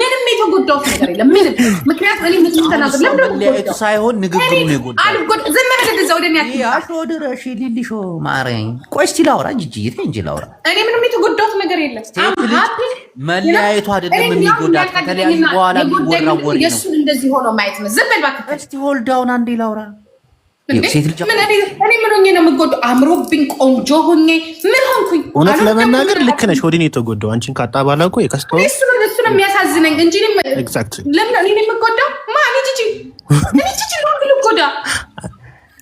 ምንም የተጎዳሁት ነገር የለም። ምንም። ምክንያቱም እኔ ምንም ተናገር ለምን መለያየቱ ሳይሆን ንግግሩ ነው የጎዳው። ዝም በል እዛ ወደ እኔ ያሾ ድረሽ ሊሊሾ ማረኝ። ቆይ እስቲ ላውራ፣ ጂጂ ተይ እንጂ ላውራ። እኔ ምንም የተጎዳሁት ነገር የለም። መለያየቱ አይደለም የሚጎዳት፣ ከተለያዩ በኋላ የሚወራው ወሬ ነው። የእሱን እንደዚህ ሆኖ ማየት ነው። ዝም በል እባክህ። እስቲ hold on አንዴ ላውራ። ሴት ልጅ እኔ ምን ሆኜ ነው የምጎዳው? አምሮብኝ ቆንጆ ሆኜ ምን ሆንኩኝ? እውነት ለመናገር ልክ ነሽ። ሆዴን የተጎዳው አንቺን ካጣ በኋላ እኮ የከስተው እሱ ነው የሚያሳዝነኝ እንጂ Exactly። ለምን እኔ የምጎዳው? ማን? ጂጂ፣ እኔ ጂጂ ነው ልጎዳ?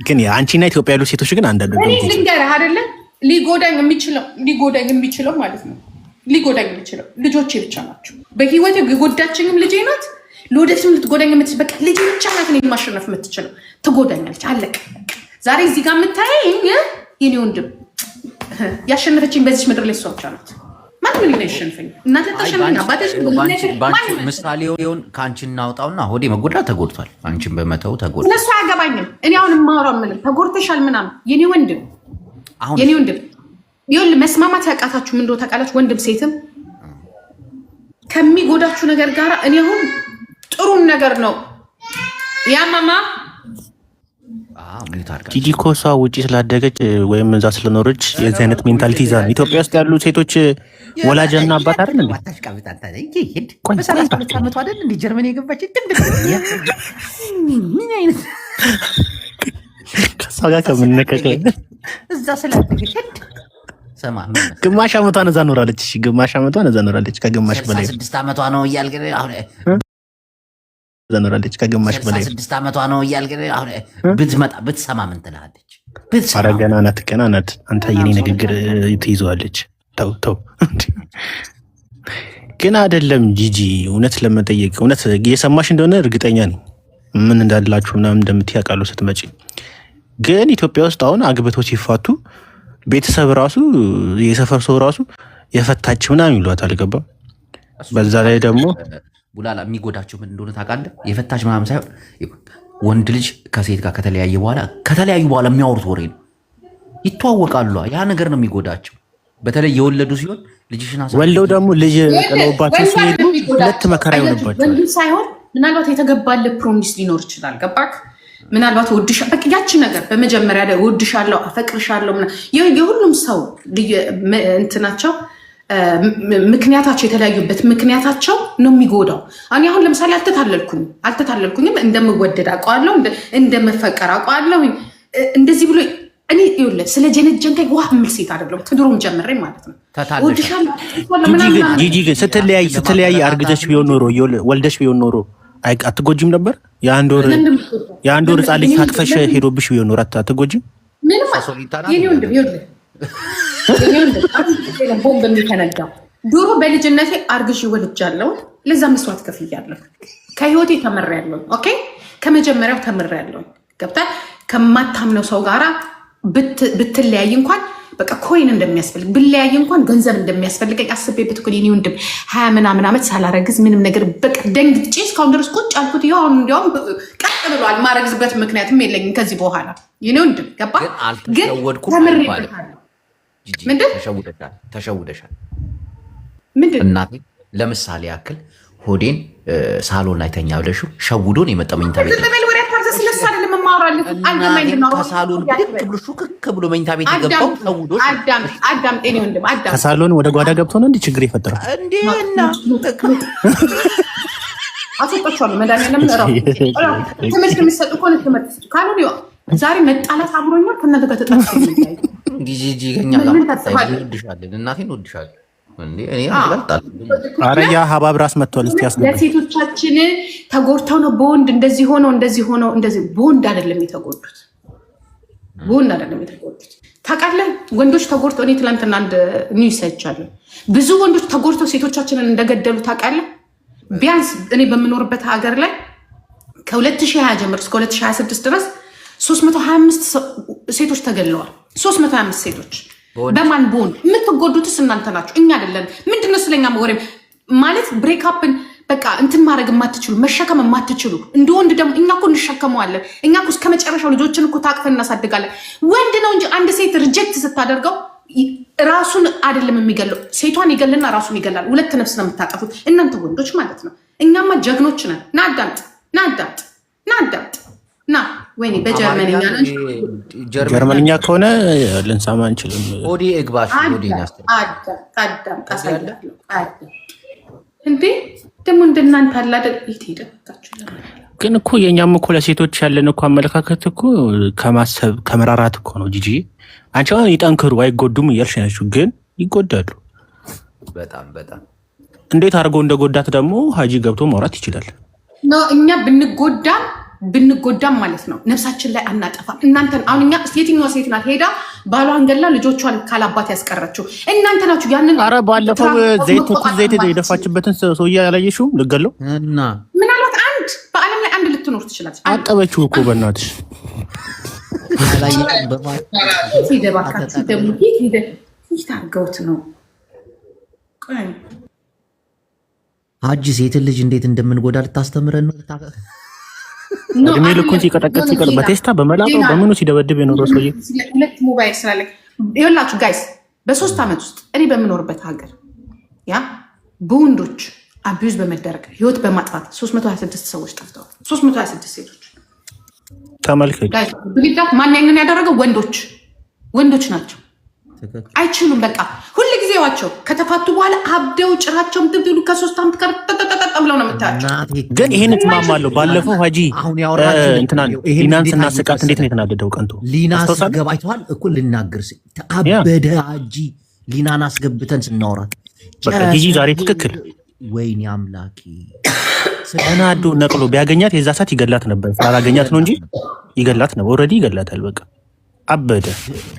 ግን አንቺና ኢትዮጵያ ያሉ ሴቶች ግን አንድ አይደለም። እኔ ልንገርህ አይደለ፣ ሊጎዳኝ የሚችለው ማለት ነው፣ ሊጎዳኝ የሚችለው ልጆቼ ብቻ ናቸው። በህይወቴ የጎዳችኝም ልጄ ናት። ለወደፊትም ልትጎዳኝ የምትችል በቃ ልጄ ብቻ ናት። እኔን ማሸነፍ የምትችለው ትጎዳኛለች። አለቀ። ዛሬ እዚህ ጋር የምታየኝ የኔ ወንድም ያሸነፈችኝ በዚች ምድር ላይ እሷ ብቻ ናት። ማንም እኔን አያሸንፈኝም። እናቴ ታሸንፈኝ፣ አባቴ። ምሳሌውን ከአንቺ እናውጣውና ሆዴ መጎዳት ተጎድቷል። አንቺን በመተው ተጎድቷል። እነሱ አያገባኝም። እኔ አሁን የማወራው ምንም ተጎድተሻል ምናምን የኔ ወንድም ይኸውልህ፣ መስማማት ያቃታችሁ ምን እንደሆነ ታውቃላችሁ? ወንድም ሴትም ከሚጎዳችሁ ነገር ጋር እኔ አሁን ጥሩን ነገር ነው ያማማ። ጂጂ እኮ እሷ ውጪ ስላደገች ወይም እዛ ስለኖረች የዚህ አይነት mentality ይዛ ነው። ኢትዮጵያ ውስጥ ያሉ ሴቶች ወላጅና አባት አይደል እንዴ? በ32 ዓመቷ አይደል እንዴ ጀርመን የገባች? ምን አይነት ከእሷ ጋር ከምነከከ እዛ ስላደገች ስማ፣ ግማሽ ዓመቷን እዛ ኖራለች። እሺ፣ ግማሽ ዓመቷን እዛ ኖራለች። ከግማሽ በላይ 66 ዓመቷ ነው እያልክ አሁን እዛ ኖራለች። ከግማሽ በላይ 66 ዓመቷ ነው እያልክ አሁን ብትመጣ ብትሰማ ምን ትልሃለች? ብትሰማ ኧረ ገና ናት፣ ገና ናት። አንተ የኔ ንግግር ትይዘዋለች። ተው ተው። ግን አይደለም ጂጂ፣ እውነት ለመጠየቅ እውነት እየሰማሽ እንደሆነ እርግጠኛ ነኝ። ምን እንዳላችሁ ምናምን እንደምትይ አውቃለሁ ስትመጪ። ግን ኢትዮጵያ ውስጥ አሁን አግብተው ሲፋቱ ቤተሰብ ራሱ፣ የሰፈር ሰው ራሱ የፈታች ምናምን ይሏታል። አልገባም። በዛ ላይ ደግሞ ቡላላ፣ የሚጎዳቸው ምን እንደሆነ ታውቃለህ? የፈታች ምናምን ሳይሆን ወንድ ልጅ ከሴት ጋር ከተለያዩ በኋላ የሚያወሩት ወሬ ነው። ይተዋወቃሉ። ያ ነገር ነው የሚጎዳቸው። በተለይ የወለዱ ሲሆን ልጅሽን ወልደው ደግሞ ልጅ ጥለውባቸው ሲሄዱ ሁለት መከራ ይሆንባቸዋል። ወንዱ ሳይሆን ምናልባት የተገባልህ promise ሊኖር ይችላል። ገባክ? ምናልባት ወድሻ በቃ ያቺ ነገር በመጀመሪያ ላይ ወድሻለሁ፣ አፈቅርሻለሁ የሁሉም ሰው እንትናቸው ምክንያታቸው፣ የተለያዩበት ምክንያታቸው ነው የሚጎዳው። እኔ አሁን ለምሳሌ አልተታለልኩኝም። እንደምወደድ አውቀዋለሁ፣ እንደምፈቀር አውቀዋለሁ። እንደዚህ ብሎ እኔ ይኸውልህ ስለ ጀነጀንከኝ ዋ የምል ሴት አይደለሁም። ከድሮም ጀምሬ ማለት ነው። ጂጂ ግን ስትለያይ አርግዘሽ ቢሆን ኖሮ፣ ወልደሽ ቢሆን ኖሮ አትጎጂም ነበር? የአንድ ወር ህፃን ልጅ ታቅፈሽ ሄዶብሽ ቢሆን ኖሮ አትጎጂም? ምንም የኔ ወንድም፣ ይኸውልህ ቦምብ የሚፈነዳው ድሮ በልጅነቴ አርግዤ ወልጃለሁ። ለዛ መስዋዕት ከፍያለሁ። ከህይወቴ ተምሬያለሁ። Okay፣ ከመጀመሪያው ተምሬያለሁ። ገብታል። ከማታምነው ሰው ጋራ ብትለያይ እንኳን በቃ coin እንደሚያስፈልግ፣ ብለያይ እንኳን ገንዘብ እንደሚያስፈልገኝ አስቤበት እኮ የእኔ ወንድም 20 ምናምን ዓመት ሳላረግዝ ምንም ነገር በቃ ደንግጬ እስካሁን ድረስ ቁጭ አልኩት። ይኸው አሁን እንዲያውም ቀጥ ብሏል። ማረግዝበት ምክንያትም የለኝም ከዚህ በኋላ የኔ ወንድም፣ ገባ። ግን ተምሬበታለሁ። ምንድን? ተሸውደሻል። ምንድን? እናቴ፣ ለምሳሌ ያክል ሆዴን ሳሎን ላይ ተኛ ብለሽው ሸውዶን የመጣው መኝታ ቤት ዝም በል፣ ወሬ አታብዛ። ስለሱ አይደለም የማወራልህ። አልገባኝ። ከሳሎን ብድግ ብሎ ሹክክ ብሎ መኝታ ቤት የገባው ሸውዶሽ። አዳም፣ አዳም፣ ጤኔ ወንድም አዳም። ከሳሎን ወደ ጓዳ ገብቶ ነው እንዲህ ችግር የፈጠረው። እንዴ እና አስወጣችኋለሁ። መድኃኒዓለምን እረፉ። ትምህርት የምትሰጡ ከሆነ ትምህርት ስጡ፣ ካልሆነ ዛሬ መጣላት አምሮኛል። ከእናንተ ጋር ተጣልቼ ጂጂ ከኛ ጋር እንወድሻለን፣ እናቴ እንወድሻለን። ኧረ ያ ሀባብ ራስ መጥቷል። እስኪ ያስገባኝ። ለሴቶቻችን ተጎድተው ነው በወንድ እንደዚህ ሆነው እንደዚህ ሆነው እንደዚህ። በወንድ አይደለም የተጎዱት፣ በወንድ አይደለም የተጎዱት። ታውቃለህ፣ ወንዶች ተጎድተው፣ እኔ ትናንትና አንድ news አይቻለሁ። ብዙ ወንዶች ተጎድተው ሴቶቻችንን እንደገደሉ ታውቃለህ። ቢያንስ እኔ በምኖርበት ሀገር ላይ ከ2020 ጀምሮ እስከ 2026 ድረስ 325 ሴቶች ተገድለዋል። 325 ሴቶች በማን? በወንድ። የምትጎዱትስ እናንተ ናችሁ፣ እኛ አይደለም። ምንድነው ስለኛ ወሬ ማለት? Breakup ን በቃ እንትን ማድረግ የማትችሉ፣ መሸከም የማትችሉ እንደ ወንድ ደግሞ እኛ እኮ እንሸከመዋለን። እኛ እኮ እስከ መጨረሻው ልጆችን እኮ ታቅፈን እናሳድጋለን። ወንድ ነው እንጂ አንድ ሴት reject ስታደርገው ራሱን አይደለም የሚገለው፣ ሴቷን ይገልና ራሱን ይገላል። ሁለት ነፍስ ነው የምታጠፉት እናንተ ወንዶች ማለት ነው። እኛማ ጀግኖች ነን። ና አዳምጥ፣ ና አዳምጥ፣ ና አዳምጥ፣ ና ወይኔ በጀርመንኛ ነው። ጀርመንኛ ከሆነ ልንሰማ አንችልም። ኦዲ እግባሽ አዳምጥ፣ አሳያለሁ። እንዴ ደግሞ እንደናንተ አለ አይደል? የት ሄደ? ግን እኮ የእኛም እኮ ለሴቶች ያለን እኮ አመለካከት እኮ ከማሰብ ከመራራት እኮ ነው። ጂጂ አንቺ አሁን ይጠንክሩ አይጎዱም እያልሽ ነችው፣ ግን ይጎዳሉ። በጣም በጣም እንዴት አድርጎ እንደጎዳት ደግሞ ሀጂ ገብቶ ማውራት ይችላል። እኛ ብንጎዳም ብንጎዳም ማለት ነው ነፍሳችን ላይ አናጠፋም። እናንተን አሁን እኛ የትኛዋ ሴት ናት ሄዳ ባሏን ገላ ልጆቿን ካላባት ያስቀረችው? እናንተ ናችሁ። ያንን አረ ባለፈው ዘይት ትኩስ ዘይት የደፋችበትን ሰውዬ ያላየሽውም? ልገለው እና ምናልባት አንድ በዓለም ላይ አንድ ልትኖር ትችላለች። አጠበችው እኮ በእናትሽ። ሄደ እባካችሁ ደግሞ ሄደ የት አድርገውት ነው? ሀጂ ሴትን ልጅ እንዴት እንደምንጎዳ ልታስተምረን ነው? እድሜ ልኩን ሲቀጠቅጥ ሲቀጥ በቴስታ በመላጣው በምኑ ሲደበድብ የኖረ ሰውዬ ሁለት ሞባይል ስላለ ይኸውላችሁ guys፣ በ3 ዓመት ውስጥ እኔ በምኖርበት ሀገር ያ በወንዶች abuse በመደረግ ህይወት በማጥፋት 326 ሰዎች ጠፍተዋል። 326 ሴቶች ተመልከች። ብሊዳት ማን ያንን ያደረገው? ወንዶች ወንዶች ናቸው። አይችሉም። በቃ ሁል ጊዜዋቸው ከተፋቱ በኋላ አብደው ጭራቸውም ትብትሉ ከ3 ዓመት ጋር ጠጠጠጠ ብለው ነው የምታያቸው። ግን ይሄን እስማማለሁ። ባለፈው ሀጂ እንትናን ሊናን ስናስቃት እንዴት ነው የተናደደው? ቀንቶ ሊና ስትገባ አይተዋል እኮ ልናገር አበደ ሀጂ ሊናን አስገብተን ስናወራት በቃ ጂጂ ዛሬ ትክክል። ወይኔ አምላኬ ተናዶ ነቅሎ ቢያገኛት የዛ ሰዓት ይገላት ነበር። ስላላገኛት ነው እንጂ ይገላት ነበር። Already ይገላታል። በቃ አበደ።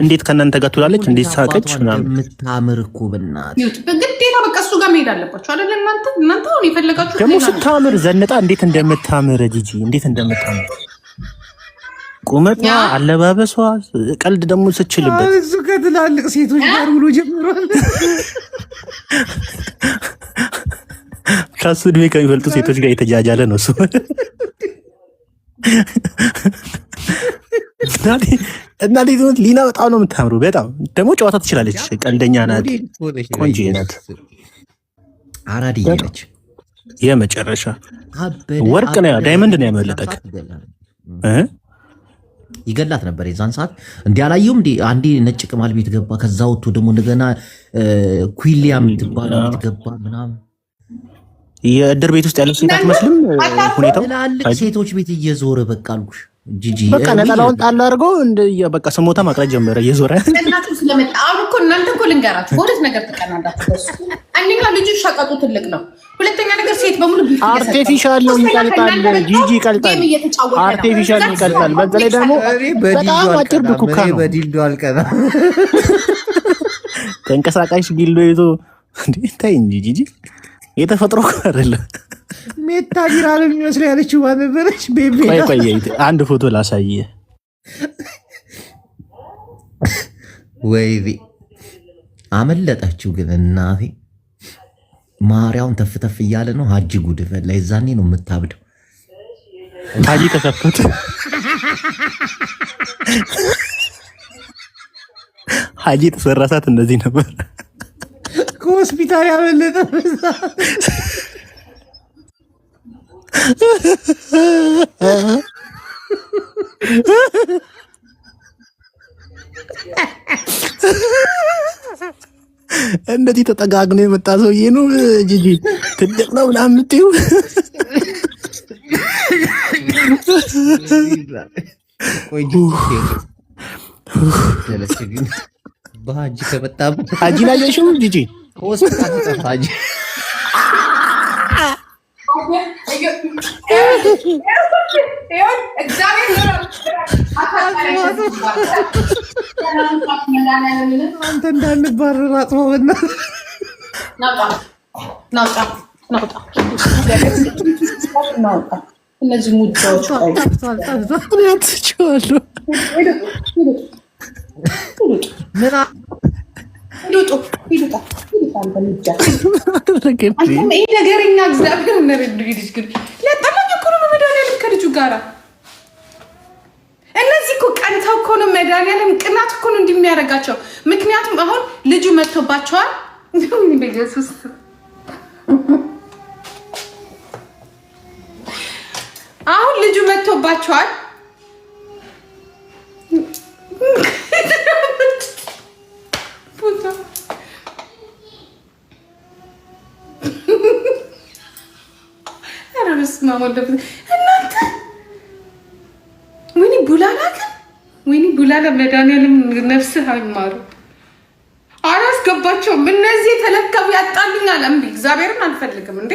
እንዴት ከእናንተ ጋር ትውላለች? እንዴት ሳቀች? ምናምን የምታምር እኮ በእናትህ ግዴታ በቃ እሱ ጋር መሄድ አለባቸው አይደለ? እናንተ እናንተ አሁን የፈለጋችሁ ደግሞ ስታምር ዘንጣ እንዴት እንደምታምር ጂጂ፣ እንዴት እንደምታምር ቁመቷ፣ አለባበሷ፣ ቀልድ ደግሞ ስችልበት እሱ ከትላልቅ ሴቶች ጋር ውሎ ጀምሯል። ከሱ እድሜ ከሚበልጡ ሴቶች ጋር የተጃጃለ ነው እሱ። እና ሊና በጣም ነው የምታምሩ። በጣም ደግሞ ጨዋታ ትችላለች። ቀልደኛ ናት፣ ቆንጆ ናት። አራድዬ ነች። የመጨረሻ ወርቅ ነው፣ diamond ነው ያመለጠክ። ይገላት ነበር የዛን ሰዓት። እንዲህ አላየሁም። እንዲ አንዴ ነጭ ቅማል ቤት ገባ። ከዛ ወጥቶ ደግሞ እንደገና ኩሊያ የምትባል ቤት ገባ ምናምን። የእድር ቤት ውስጥ ያለች ሴት አትመስልም ሁኔታው። ትላልቅ ሴቶች ቤት እየዞረ በቃ አልኩሽ ጂጂ በቃ ነጠላውን ጣል አድርጎ በቃ ስሞታ ማቅረት ጀመረ እየዞረ። እናቱ ስለመጣ አሁን እኮ እናንተ እኮ ልንገራችሁ፣ በሁለት ነገር ትቀናላችሁ። አንደኛ ልጁ ሸቀጡ ትልቅ ነው። ሁለተኛ ነገር ሴት በሙሉ Artificial ነው፣ ይቀልጣል። ጂጂ ይቀልጣል፣ artificial ይቀልጣል። በዛ ላይ ደግሞ በጣም አጭር ዱኩካ ነው። በ dildo አልቀናም። ተንቀሳቃሽ dildo ይዞ ተይ እንጂ ጂጂ፣ የተፈጥሮ እኮ አይደለም። ሜታ ቢራ ነው የሚመስለው ያለችው ማን ነበረች? ቤቤ። ቆይ ቆይ፣ አንድ ፎቶ ላሳየ። ወይ አመለጠችው። ግን እናቴ ማርያውን ተፍ ተፍ እያለ ነው። ሀጂ ጉድ ፈላ። የዛኔ ነው የምታብደው። ሀጂ ተሰፍቶት ሀጂ የተሰራ ሰዓት እንደዚህ ነበር። ከሆስፒታል ያመለጠ። እንደዚህ ተጠጋግኖ የመጣ ሰውዬ ነው ጂጂ። ትልቅ ነው ምናምን የምትይው። በሀጂ ከመጣበት ሀጂን አየሽው ጂጂ? ከሆስፒታል ተጠፋ ሀጂ። አንተ እንዳንባረር አጥበውና ናውጣ ናውጣ ናውጣ። እነዚህ ሙጃዎች ትችዋለሁ። ይህ ነገረኛ እግዚአብሔር ልጅ ግን ሊያጣላኝ እኮ ነው። በመድኃኒዓለም ከልጁ ጋራ እነዚህ እኮ ቀንተው እኮ ነው፣ መድኃኒዓለም ቅናት እኮ ነው እንዲህ የሚያደርጋቸው። ምክንያቱም አሁን ልጁ መጥቶባቸዋል። በኢየሱስ፣ አሁን ልጁ መጥቶባቸዋል። ቦታ ኧረ በስመ አብ ወወልድ ወመንፈስ። እናንተ ወይኔ ቡላላ ግን፣ ወይኔ ቡላላ፣ መድኃኒዓለም ነፍስህ አይማሩ። አላስገባቸውም። እነዚህ የተለከቡ ያጣሉኛል። እምቢ፣ እግዚአብሔርን አልፈልግም እንዴ።